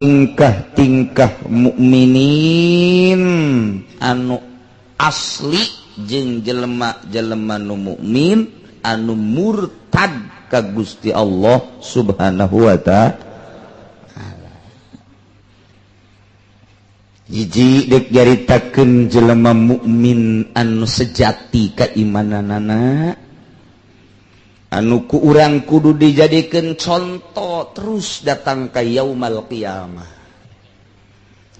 Tingkah-tingkah mukminin anu asli jeung jelema-jelema nu mukmin anu murtad ka Gusti Allah Subhanahu wa ta'ala. Hiji, dek nyaritakeun jelema mukmin anu sejati keimananana, anu ku urang kudu dijadikan contoh terus datang ke yaumal qiyamah.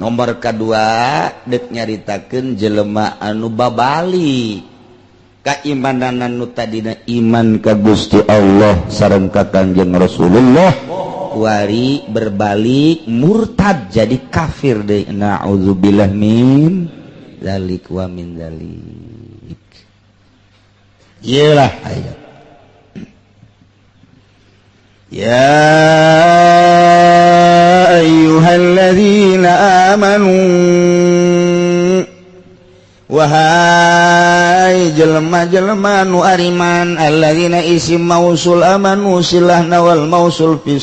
Nomor kedua, dek nyaritakeun jelema anu babali keimanan, nu tadina iman ka Gusti Allah sareng ka Kanjeng Rasulullah, kuari berbalik murtad jadi kafir deh. Na'udzubillah min dzalik wa min dzalik. Iyalah ayat. يا أيها الذين آمنوا, wahai jelema-jelema nu ariman. Alladzina isim mausul, amanu silahna, wal mausul fi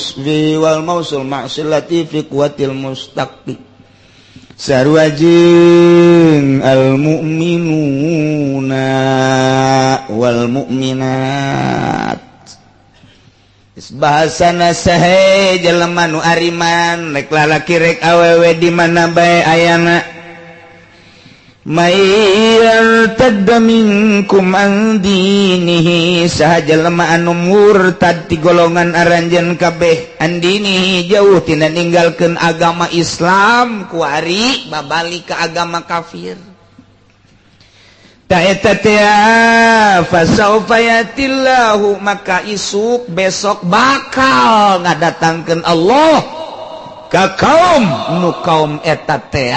wal mausul ma'silati fi quwwatil mustaqi, sarua jeung al mu'minuna wal mu'minat. Bahasana sahe jelema nu ariman, rek lalaki rek awewe, di mana bae ayana. May yartadda minkum an dinihi, saha jelema anu murtad ti golongan aranjeun kabeh, an dinihi jauh tina ninggalkeun agama Islam, kuari babalik ke agama kafir, fasaufa ya'tillahu, maka isuk besok bakal ngadatangkeun Allah ka kaum nu kaum eta teh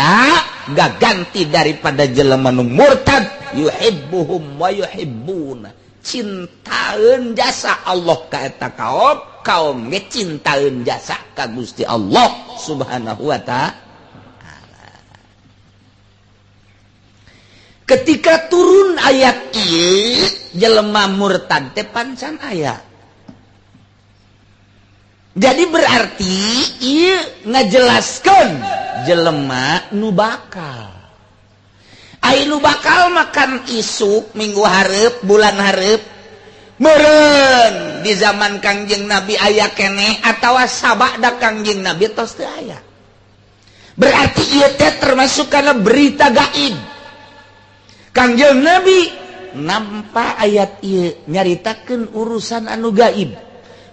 gak ganti daripada jelema nu murtad, yuhibbuhum wa yuhibbuna, cintaeun jasa Allah ka eta kaum, kaum ge cintaeun jasa ka Gusti Allah Subhanahu wa Ta'ala. Ketika turun ayat ieu, jelema murtad teh pancan aya. Jadi berarti ieu ngajelaskeun jelema nu bakal. Ai nu bakal makan isuk, minggu hareup, bulan hareup, meureun di zaman Kangjeng Nabi aya keneh atawa sabada Kangjeng Nabi tos teu aya. Berarti ieu teh termasuk karena berita gaib. Kangjeng Nabi nampak ayat ieu nyaritakeun urusan anu gaib,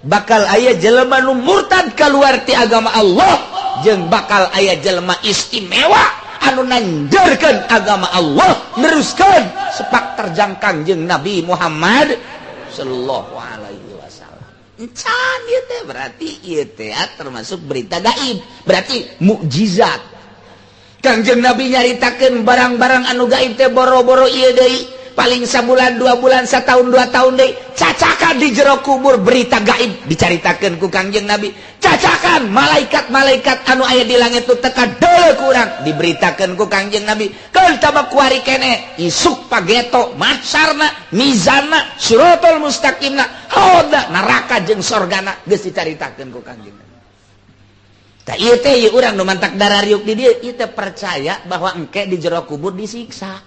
bakal aya jelema nu murtad keluar ti agama Allah jeung bakal aya jelema istimewa anu nanjerkeun agama Allah, neruskeun sepak terjang Kangjeng Nabi Muhammad sallallahu alaihi wasallam. Encan ieu teh berarti ieu teh termasuk berita gaib, berarti mukjizat. Kangjeng Nabi nyaritakeun barang-barang anu gaib teh boro-boro ieu deui, paling sabulan, 2 bulan, setahun, 2 tahun deui. Cacakan di jero kubur berita gaib dicaritakeun ku Kangjeng Nabi. Cacakan malaikat-malaikat anu aya di langit tu teka deuleu ku urang, diberitakeun ku Kangjeng Nabi. Keun tabak kuari kene isuk pageto mahsyarna, mizanna, siratal mustaqimna, haudna, neraka jeung sorgana geus dicaritakeun ku Kangjeng Nabi. Tah, ieu teh ieu urang nu mantak darariuk di dieu, ieu teh percaya bahwa engke di jero kubur disiksa.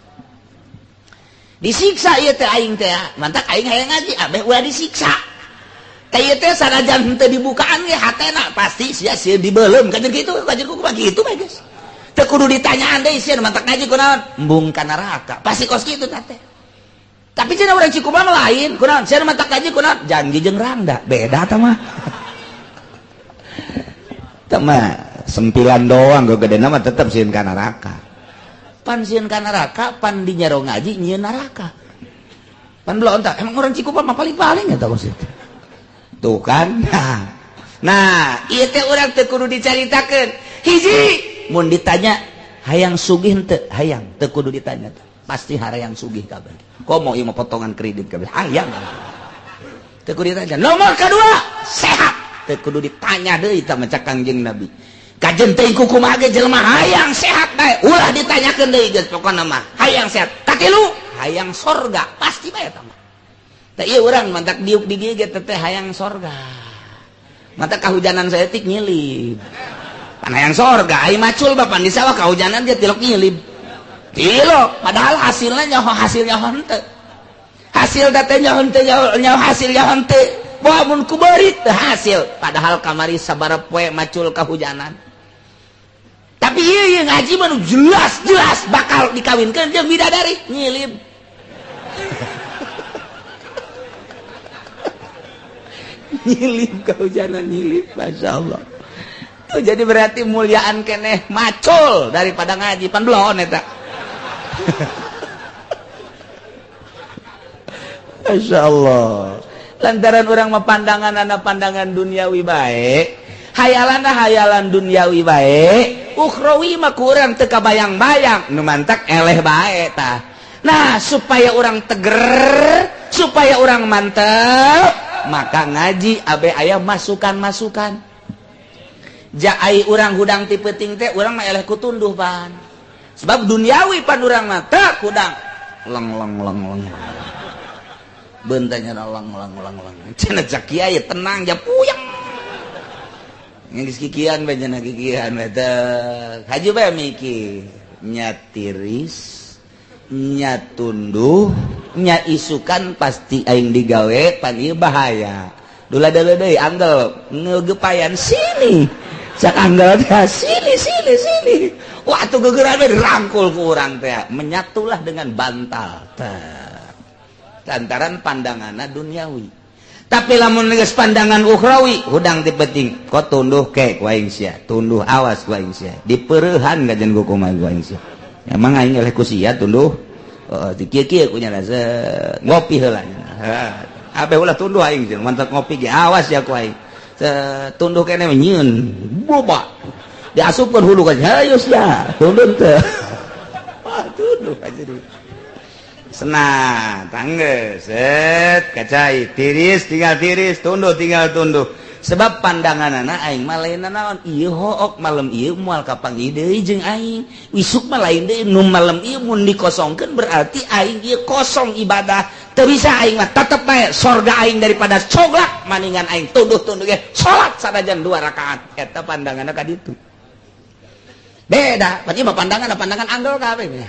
Disiksa ieu teh aing teh, mantak aing hayang ngaji abeh ulah disiksa. Tah, ieu teh sanajan henteu dibukaan ge hatena pasti sia sieun dibeuleum kajen kitu, kajen kumaha kitu bae geus. Teu kudu ditanyaan deui sieun mantak ngaji kunaon? Embung ka neraka. Pasti kos kitu teh. Tapi cenah urang Cikupa mah lain, kunaon? Sieun mantak ngaji kunaon? Janji jeung rangda. Beda tah mah. Tah mah sempilan doang, gede nama tetep sieun ka neraka. Pan sieun ka neraka, pan di nyero ngaji nyieun neraka. Pan belum tak, emang orang Cikupa mah paling-paling eta kos itu. Tuh kan. Nah, ieu teh urang teu kudu dicaritakeun. Hiji, mun ditanya hayang sugih henteu? Hayang, teu kudu ditanya teh. Pasti hayang sugih kabeh. Komo ieu mah potongan kredit kabeh. Hayang. Teu kudu ditanya. Nomor kedua, sehat. Teu kudu ditanya deui tah maca Kangjeng Nabi. Kajen teuing kumaha ge jelema hayang sehat bae. Ulah ditanyakeun deui geus, pokona mah hayang sehat. Katilu, hayang sorga, pasti bae eta mah. Tah, ieu urang mantak diuk di dieu ge teh hayang sorga. Mata kahujanan saeutik nyilib. Pan hayang sorga, ai macul bapak di sawah kahujanan dia tilok nyilib. Tilok, padahal hasilnya nyaho, hasilnya henteu. Hasil teh nyaho henteu, nyaho hasilnya henteu. Wah, mun ku beurit teu hasil, padahal kamari sabaraha poe macul kahujanan. Tapi ieu ieu ngaji mah jelas-jelas bakal dikawinkeun jeung bidadari, nyilib. Nyilib kahujanan nyilib, Masya Allah. Tuh, jadi berarti muliaan keneh macul daripada ngaji pan belon eta. Masya Allah. Lantaran orang mah pandangan anak pandangan duniawi baik, hayalan hayalan duniawi baik, ukhrawi mah kurang teu kabayang-bayang, nu mantak eleh bae tah. Nah, supaya orang teger, supaya orang mantep, maka ngaji abe aya masukan-masukan. Jaai urang hudang ti peuting teh urang mah eleh ku tunduh pan. Sebab duniawi pan urang mah teu hudang. Leng leng leng leng. Bentanya lang lang lang lang. Cenah cak kiai tenang ja puyeng. Geus kikian bae cenah kikian bae teh. Haji bae mikir, nya tiris, nya tunduh, nya isukan pasti aing digawe pan ieu bahaya. Dula deuleu deui anggel ngegepayan sini. Cak anggel teh sini sini sini. Wah tuh gegeran we dirangkul ku urang teh, menyatulah dengan bantal teh. Lantaran pandanganna duniawi. Tapi lamun geus pandangan ukhrawi, hudang ti penting, kok tunduh ke ku aing sia, tunduh awas ku aing sia. Dipeureuhan kajen ku kumaha ku aing sia. Emang aing eleh ku sia tunduh. Heeh, di kieu-kieu ku nya ngopi heula nya. Abe ulah tunduh aing sia, mantap ngopi ge awas ya ku aing. Tunduh kene nyieun boba. Diasupkeun hulu ka hayu sia, tunduh teh. Wah, tunduh aja dulu. Senang, tangge, set, kacai, tiris, tinggal tiris, tunduh, tinggal tunduh. Sebab pandangan anak aing mah lain naon, ieu hook malam ieu moal kapanggih deui jeung aing. Isuk mah lain deui, nu malam ieu mun dikosongkeun berarti aing ieu kosong ibadah. Teu bisa aing mah tetep bae sorga aing daripada coglak maningan aing tunduh-tunduh ge salat sanajan 2 rakaat. Eta pandanganna ka ditu. Beda, berarti mah pandangan pandangan anggel kabeh.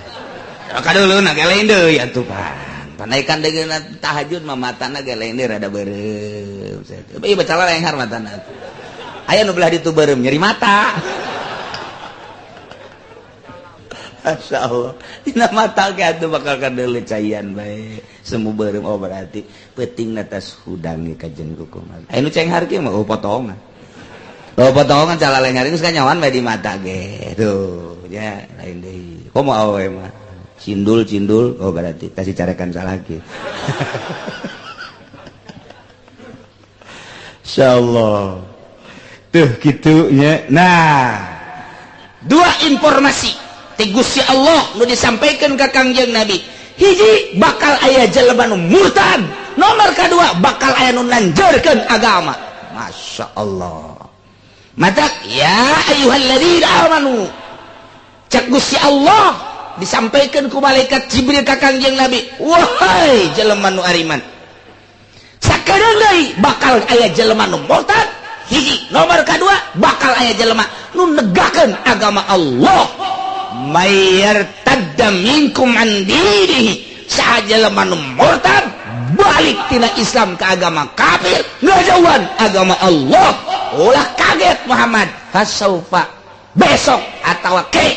Kadulu na ge lain deui atuh pan. Panaikan deui tahajud mah matana ge lain deui rada beureum. Ieu baca lenghar matana. Aya nu belah ditu beureum nyeri mata. Masya Allah. Dina mata ge atuh bakal kadeuleu caian bae. Semu beureum oh berarti peutingna tas hudang ka jeung kumaha. Aya nu cenghar kieu mah oh potongan. Oh potongan cala lenghar geus kanyawan bae di mata ge. Tuh nya lain deui. Komo awewe mah. Cindul cindul oh berarti kasih carekan salah lagi. Insyaallah tuh gitunya. Nah, dua informasi ti Gusti Allah nu disampaikan ke Kangjeng Nabi. Hiji bakal aya jelema nu murtad, nomor kedua bakal aya nu nanjeurkeun agama. Masya Allah. Mata ya ayyuhalladzina amanu, cek Gusti Allah disampaikan ku malaikat Jibril ka Kangjeng Nabi, wahai jelema nu ariman, sakedeung deui bakal aya jelema nu murtad. Hiji, nomor kedua bakal aya jelema nu negakeun agama Allah. Mayartadda minkum an dinihi, saha jelema nu murtad balik tina Islam ke agama kafir, ngajauhan agama Allah, ulah kaget Muhammad, fasaufa besok atau ke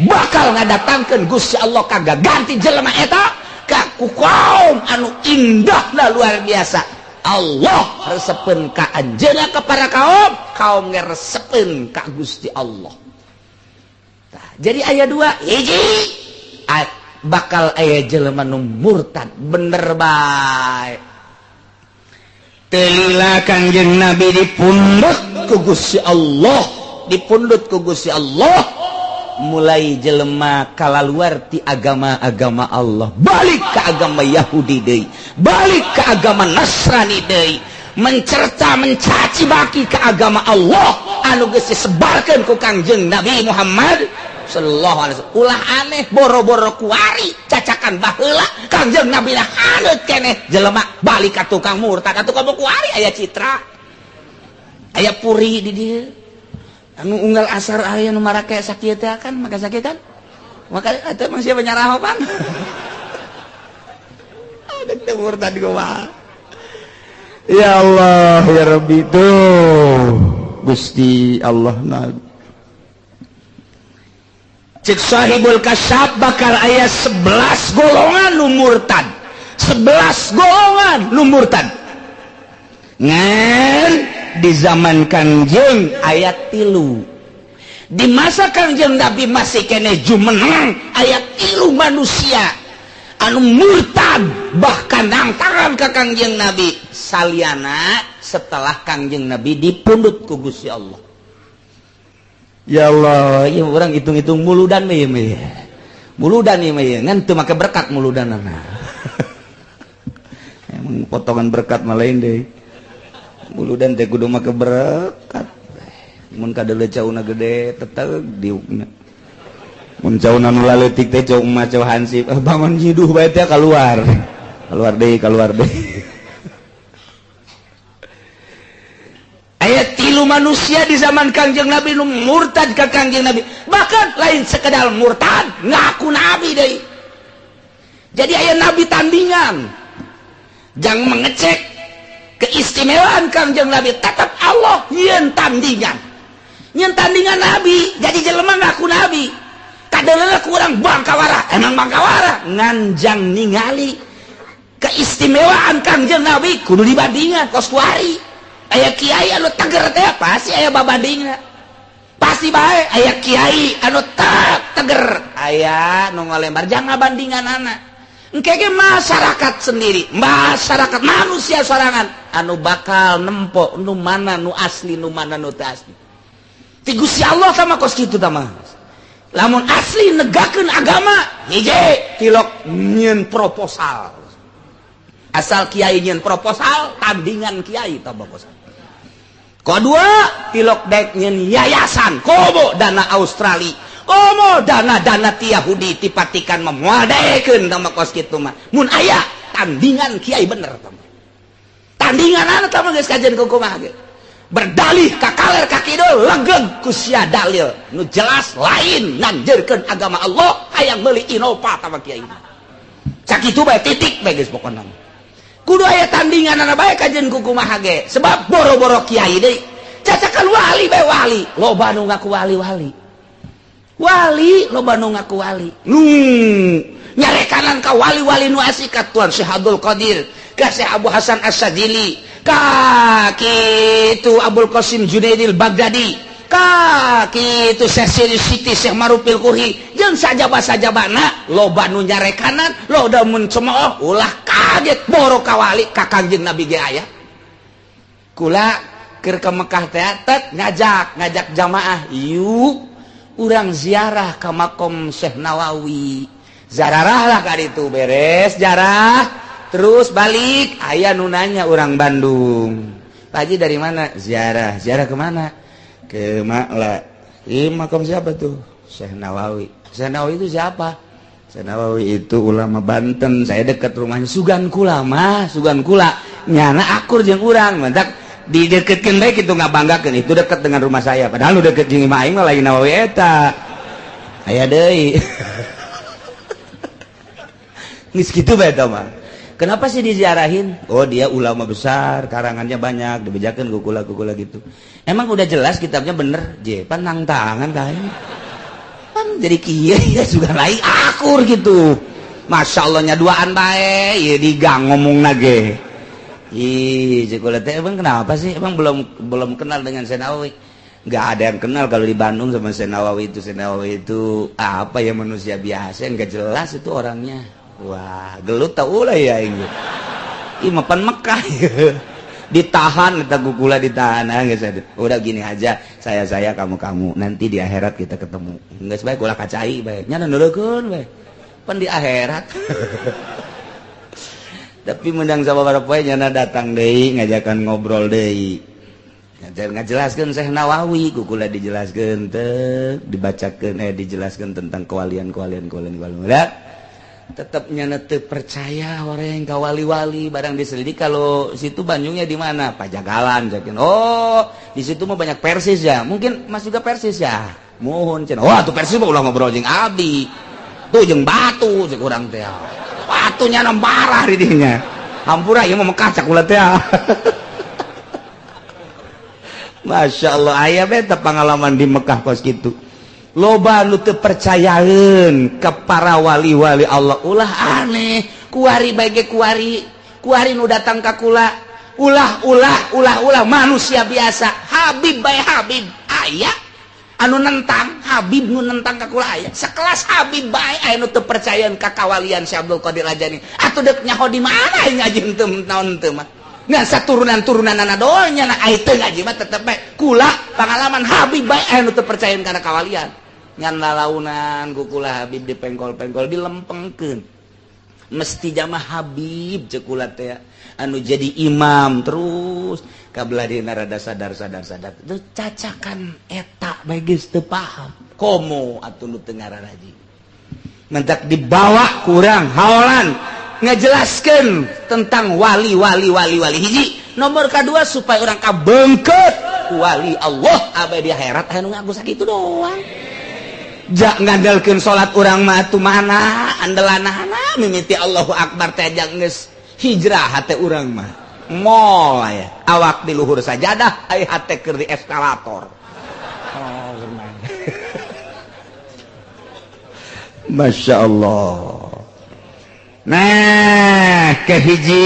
bakal ngadatangkeun Gusti Allah kagak ganti jelema eta ka ku kaum anu indahna luar biasa. Allah resepeun ka anjeunna ka para kaum, kaum ngeresepeun ka Gusti Allah. Tah, jadi aya dua, hiji bakal aya jelema nu murtad bener bae. Teu lila Kangjeng Nabi dipundhut ku Gusti Allah, dipundhut ku Gusti Allah, mulai jelema kalaluar ti agama-agama Allah, balik ke agama Yahudi deui, balik ke agama Nasrani deui, mencerca mencaci maki ke agama Allah anu geus disebarkeun ku Kangjeng Nabi Muhammad sallallahu alaihi wasallam. Ulah aneh boro-boro kuari cacakan baheula Kangjeng Nabi lah haneut keneh jelema balik ka tukang murtad atuh kamu kuari aya citra aya puri di dieu. Anu unggal asar aya nu marake sakieu teh kan, maka sakit kan? Maka eta mah siapa nyaraho pan? Ada teh murtad kumaha? Ya Allah, ya Rabbi, tuh. Gusti Allah na. Cek Sahibul Kasyaf bakal aya 11 golongan nu murtad. 11 golongan nu murtad. Ngan di zaman Kangjeng aya 3. Di masa Kangjeng Nabi masih kene jumeneng aya 3 manusia anu murtad, bahkan nangtangan ke Kangjeng Nabi saliana setelah Kangjeng Nabi dipundut ku Gusti Allah. Ya Allah, ya orang hitung-hitung muludan mah ya. Muludan ieu mah ya, ngan teu make berkat muludanana. Emang potongan berkat mah lain deui. Muludan teh kudu make berkat. Mun kadeuleu cauna gede tetep diukna. Mun cauna nu laleutik teh cau emas, cau hansip, bangun nyiduh bae teh keluar. Keluar deui, keluar deui. Aya 3 manusia di zaman Kangjeng Nabi nu murtad ka Kangjeng Nabi. Bahkan lain sekedar murtad, ngaku nabi deui. Jadi aya nabi tandingan. Jangan mengecek keistimewaan Kangjeng Nabi, tetap Allah nyeun tandingan. Nyeun tandingan nabi, jadi jelema ngaku nabi. Kadeuleu kurang bangkawara, emang bangkawara nganjang ningali keistimewaan Kangjeng Nabi kudu dibandingan kos kuari. Aya kiai anu teger teh pasti aya babandingna. Pasti bae aya kiai anu tak teger, aya nu ngalembar jangan bandingan anak. Engke ge masyarakat sendiri, masyarakat manusia sorangan anu bakal nempo nu mana nu asli, nu mana nu teu asli. Ti Gusti Allah sama kos kitu tah mah. Lamun asli negakeun agama, hiji tilok nyieun proposal. Asal kiai nyieun proposal, tandingan kiai tah proposal. Kedua, tilok dek nyieun yayasan, komo dana Australia, komo dana-dana ti Yahudi ti Vatikan memuadekeun tah kos kitu mah. Mun aya tandingan kiai bener tah. Tandingan anu tah mah geus kajian kumaha ge. Berdalih ka kaler ka kidul legeg ku sia dalil nu jelas lain nganjeurkeun agama Allah hayang meuli Innova tah mah kiai. Sakitu bae titik bae geus pokona. Kudu aya tandingan anak bae kajian ku kumaha ge. Sebab boro-boro kiai deui. Cacakan wali bae wali, loba nu ngaku wali-wali. Wali loba nu ngaku wali. Nu nyarekanan ka wali-wali nu asli ka Tuan Syekh Abdul Qadir, ka Syekh Abu Hasan Asy-Syadzili, ka kitu Abul Qasim Junaidil Baghdadi, ka kitu Syekh Siri Siti, Syekh Marufil Kuhi, jeung sajaba-sajabana loba nu nyarekanan, loba mun cemooh ulah kaget boro ka wali ka Kangjeng Nabi ge aya. Kula keur ke Mekah teh tet ngajak ngajak jamaah, yuk urang ziarah ke makom Syekh Nawawi. Zararah lah ka ditu, beres jarah terus balik aya nu nanya orang Bandung. Pak Haji dari mana? Ziarah. Ziarah kemana? Ke Makla. Ih, makom siapa tuh? Syekh Nawawi. Syekh Nawawi itu siapa? Syekh Nawawi itu ulama Banten. Saya dekat rumahnya. Sugan kula mah, sugan kula. Nyana akur jeung urang, mantak dideketkeun bae kitu ngabanggakeun itu dekat dengan rumah saya. Padahal nu deket jeung imah aing mah lain Nawawi eta. Aya deui. Geus kitu bae eta mah. Kenapa sih diziarahin? Oh, dia ulama besar, karangannya banyak, dibejakeun ku kula-kula gitu. Emang udah jelas kitabnya bener? Je, pan nang tangan kain. Pan jadi kiai ya juga lain akur gitu. Masya Allah nya duaan bae, ya di gang ngomong nage. Ih, cek kula teh emang kenapa sih? Emang belum belum kenal dengan Syekh Nawawi? Nggak ada yang kenal kalau di Bandung sama Syekh Nawawi itu. Syekh Nawawi itu apa ya, manusia biasa yang nggak jelas itu orangnya. Wah, gelut tau lah ya ini. Ih, mapan Mekah. Ditahan eta kukula ditahan, ah, geus atuh. Udah gini aja, saya kamu kamu nanti di akhirat kita ketemu. Geus bae kula kacai bae. Nya nuleukeun bae. Pan di akhirat. Tapi menang sama para poe nyana datang deui ngajakan ngobrol deui. Ngajelaskeun Syekh Nawawi kukula dijelaskeun teh dibacakeun dijelaskeun tentang kewalian-kewalian kewalian kewalian. Udah. Tetapnya teu percaya orang ka wali-wali. Barang diselidik, kalau situ Bandungnya di mana? Pajagalan jakin. Oh, di situ mah banyak Persis ya. Mungkin Mas juga Persis ya? Mohon cenah. Wah, tuh Persis mah ulah ngobrol jeung abdi. Tuh jeung batu cek urang teh. Batunya marah di dinya. Hampura, ieu mah Mekah cak ulah teh. Masya Allah, aya beta pengalaman di Mekah kos gitu. Loba nu teu percayaeun ke para wali-wali Allah. Ulah aneh, kuari bae, kuari kuari nu datang ka kula. Ulah, ulah, ulah, ulah manusia biasa, Habib bae. Habib aya anu nentang, Habib nu nentang ka kula aya. Sekelas Habib bae aya nu teu percayaan ka kawalian Syekh Abdul Qadir Al-Jailani. Atuh deuk nyaho di mana ngaji teu naon teu mah? Ngan saturunan-turunan anak doang nya ai teu ngaji mah tetep bae. Kula pengalaman, Habib bae aya nu teu percayaan kana kawalian. Ngan lalaunan ku kula Habib dipengkol-pengkol, dilempengkeun. Mesti jama Habib cek kula teh anu jadi imam terus kabelah dina rada sadar, sadar, sadar. Itu cacakan eta bae geus teu paham. Komo atuh nu teu ngararaji. Mentak dibawa kurang haolan ngejelaskan tentang wali wali wali wali. Hiji nomor kedua, supaya orang kabengket wali Allah abadi di akhirat. Anu ngaku sakitu doang jak ngandalkeun salat urang mah atuh mana andalanana. Mimiti Allahu Akbar teh geus hijrah hate urang mah. Moal aya awak di luhur sajadah, ai hate keur di eskalator. Oh, Masya Allah. Nah, kehiji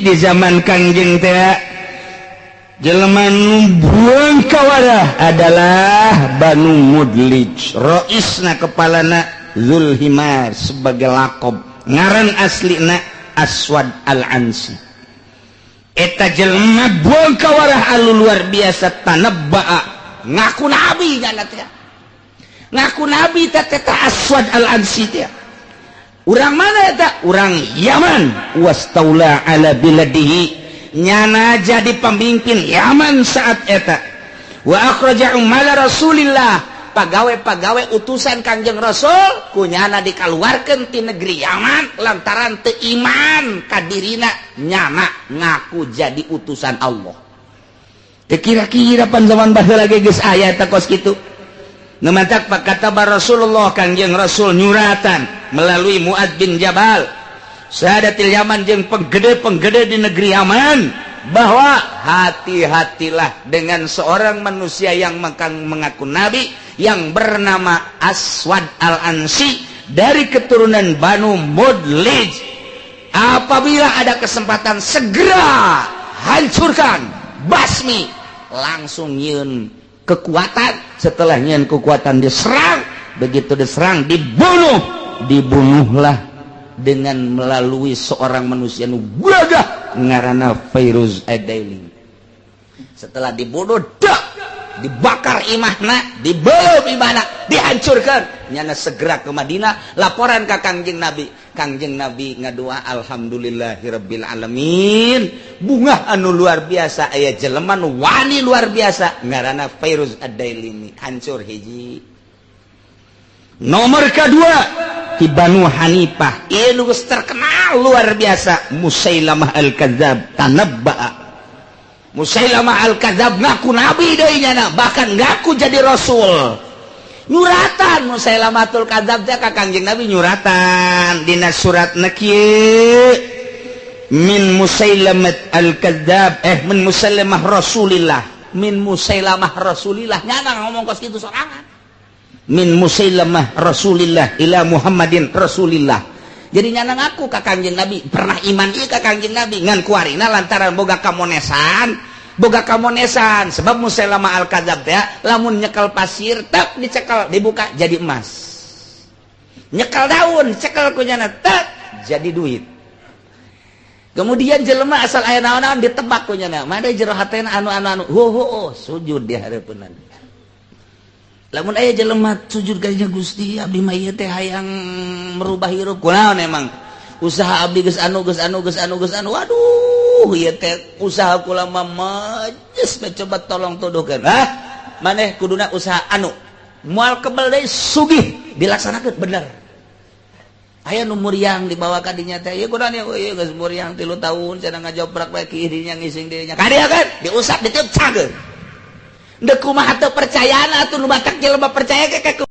di zaman Kangjeng teh jelema nu buang kawarah adalah Banu Mudlij. Roisna, kepalana, Zulhimar sebagai lakob, ngaran aslina Aswad Al-Ansi. Eta jelema buang kawarah anu luar biasa. Tanabba'a, ngaku nabi nyana teh, ngaku nabi teh teh Aswad Al-Ansi teh. Urang mana eta? Urang Yaman. Wastaula ala biladihi, nyana jadi pemimpin Yaman saat eta. Wa akhraja umala Rasulillah, pagawe-pagawe utusan Kangjeng Rasul kunyana dikaluarkeun ti negeri Yaman lantaran teu iman kadirina. Nyana ngaku jadi utusan Allah. Teu kira-kira pan zaman baheula ge geus aya eta kos kitu. Nu matak kata Rasulullah, Kangjeng Rasul nyuratan melalui Muad bin Jabal, Sadatil Yaman jeung penggede-penggede di negeri Yaman, bahwa hati-hatilah dengan seorang manusia yang mengaku nabi yang bernama Aswad Al-Ansi dari keturunan Banu Mudlij. Apabila ada kesempatan, segera hancurkan, basmi. Langsung nyieun kekuatan. Setelah nyieun kekuatan, diserang. Begitu diserang, dibunuh. Dibunuhlah dengan melalui seorang manusia nu gagah ngaranna Fairuz Adaili. Setelah dibunuh dak, dibakar imahna, dibelum imahna, dihancurkan. Nyana segera ke Madinah, laporan ke Kangjeng Nabi. Kangjeng Nabi ngadua, "Alhamdulillahirabbil alamin." Bunga anu luar biasa, aya jelema nu wani luar biasa ngaranna Fairuz Ad-Dailimi. Hancur hiji. Nomor kedua di Banu Hanifah, ieu nu terkenal luar biasa, Musailamah Al-Kadzab. Tanabba'a, Musailamah Al-Kadzab ngaku nabi deui nyana, bahkan ngaku jadi rasul. Nyuratan Musailamatul Kadzab teh ka Kangjeng Nabi. Nyuratan dina suratna kieu: min Musailamat Al-Kadzab, eh, min Musailamah Rasulillah, min Musailamah Rasulillah. Nyana ngomong kos kitu sorangan, min Musailamah Rasulillah ila Muhammadin Rasulillah. Jadi nyana ngaku ka Kangjeng Nabi, pernah iman ieu ka Kangjeng Nabi. Ngan kuarina lantaran boga kamonesan, boga kamonesan, sebab Musailamah Al-Kadzab teh lamun nyekel pasir tak dicekel, dibuka, jadi emas. Nyekel daun, cekel ku nyana, tak jadi duit. Kemudian jelema asal aya naon-naon ditebak ku nyana, mana jero hatena anu anu anu hu hu, oh, sujud di hareupeunna. Lamun aya jelema sujud kadinya, "Gusti, abdi mah ieu teh hayang merubah hirup." "Kunaon emang?" "Usaha abdi geus anu, geus anu, geus anu, geus anu. Waduh, ieu teh usaha kula mah majes, coba tolong tuduhkeun." "Hah, maneh kuduna usaha anu moal kebel deui sugih." Dilaksanakeun, bener. Aya nu muriang dibawa ka dinya teh, ieu kunaon ya, ieu geus muriang 3 tahun cenah, ngajoprak bae ki dinya, ngising dinya. Ka dieu kan diusap, ditiup, cager. Deuk kumaha teu percayaan atuh, nu batak jelema percaya ke.